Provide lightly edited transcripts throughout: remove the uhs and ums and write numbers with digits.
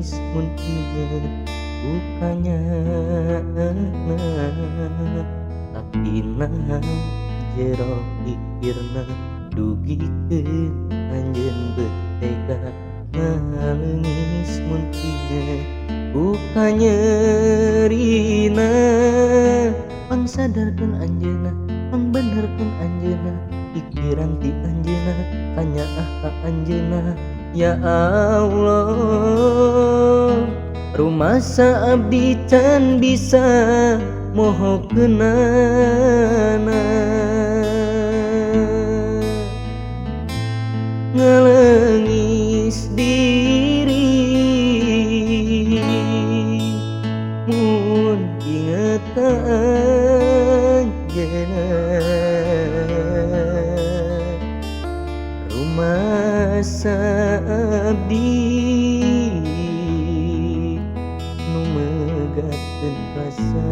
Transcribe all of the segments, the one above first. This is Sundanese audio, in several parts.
Ngaleungis mun inget ku kanyaahna, tapi naha jero pikirna dugikeun anjeun beut tega. Ngaleungis mun inget ku kanyerina, pangsadarkeun anjeunna, pangbenerkeun anjeunna, pikiran ti anjeunna kanyaah ka anjeunna. Ya Allah, rumasa abdi can bisa mohokeunana. Ngaleungis diri mun inget ka anjeunna, rumasa abdi nu megatkeun rasa.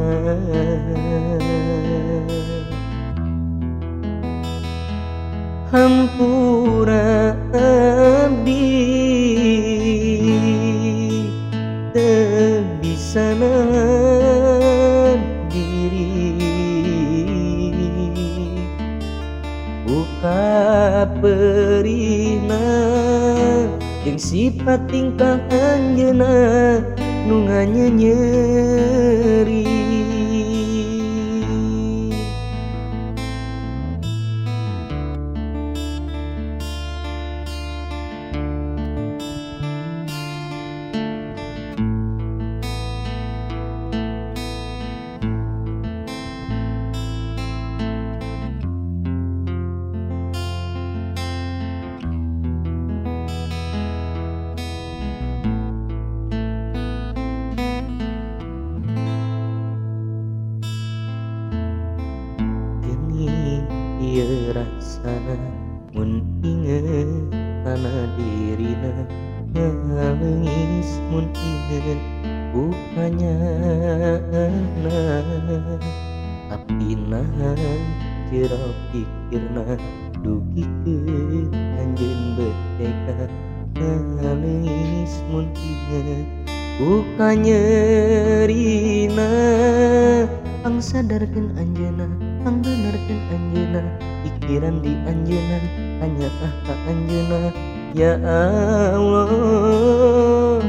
Hampura abdi teu bisa nahan diri, ku kaperihna jeung sifat tingkah anjeunna nu nganyenyeri. Ieu rasana mun inget kana dirina, ngaleungis mun inget ku kanyaahna, tapi naha jero pikirna dugikeun anjeun beut tega. Ngaleungis mun inget ku kanyerina, pangsadarkeun anjeunna, pangbenerkeun anjeunna, pikiran di anjeunna kanyaah ka anjeunna. Ya Allah,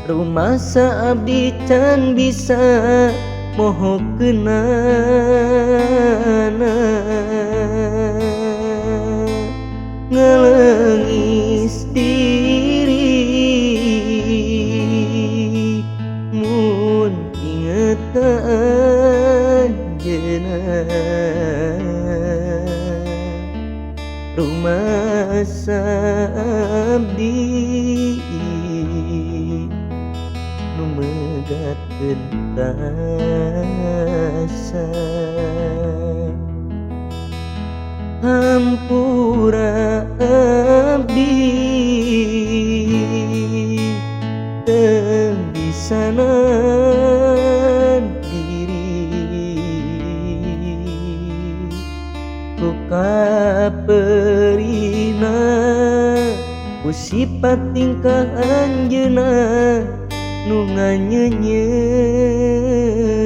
rumasa abdi can bisa mohokeunana. Ngaleungis diri mun inget ka anjeunna, rumasa abdi nu megatkeun rasa. Hampura abdi teu bisa nahan diri, ku kaperihna ku sifat tingkah anjeunna nu nganyenyeri.